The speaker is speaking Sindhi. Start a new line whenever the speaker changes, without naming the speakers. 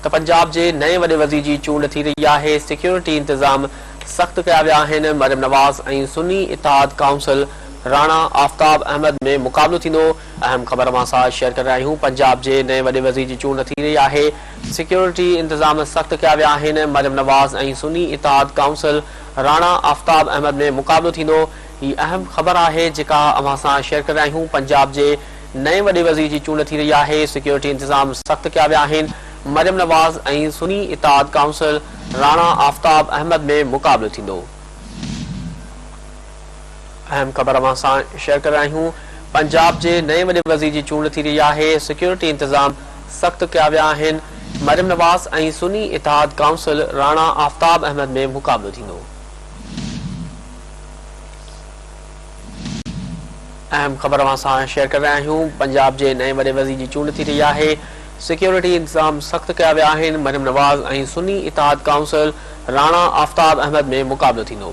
ته پنجاب جي نئين وڏي وزير جي چونڊ ٿي رهي آهي، سيڪيورٽي انتظام سخت ڪيا ويا آهن، مريم نواز ۽ سني اتحاد ڪائونسل راڻا آفتاب احمد ۾ مقابلو ٿيندو. اهم خبر اوهان سان شيئر ڪري رهيا آهيون، پنجاب جي نئين وڏي وزير جي چونڊ ٿي رهي آهي، سيڪيورٽي انتظام سخت ڪيا ويا آهن، مريم نواز ۽ سني اتحاد ڪائونسل راڻا آفتاب احمد ۾ مقابلو ٿيندو. هي اهم خبر آهي جيڪا اوهان سان شيئر ڪري رهيا آهيون، پنجاب جي نئين وڏي وزير جي چونڊ ٿي رهي آهي، سيڪيورٽي انتظام سخت ڪيا ويا آهن، مريم نواز ۽ سني اتحاد ڪائونسل راڻا آفتاب احمد ۾ مقابلو ٿيندو. اهم خبر اوهان سان شيئر ڪري رهيا آهيون، پنجاب جي نئين وڏي وزير جي چونڊ ٿي رهي آهي، سيڪيورٽي انتظام سخت ڪيا ويا آهن، مريم نواز ۽ سني اتحاد ڪائونسل راڻا آفتاب احمد ۾ مقابلو ٿيندو. اهم خبر اوهان سان شيئر ڪري رهيا آهيون، پنجاب جي نئين وڏي وزير جي چونڊ ٿي رهي آهي، سيڪيورٽي انتظام سخت ڪيا ويا آهن، مريم نواز ۽ سني اتحاد ڪائونسل راڻا آفتاب احمد ۾ مقابلو ٿيندو.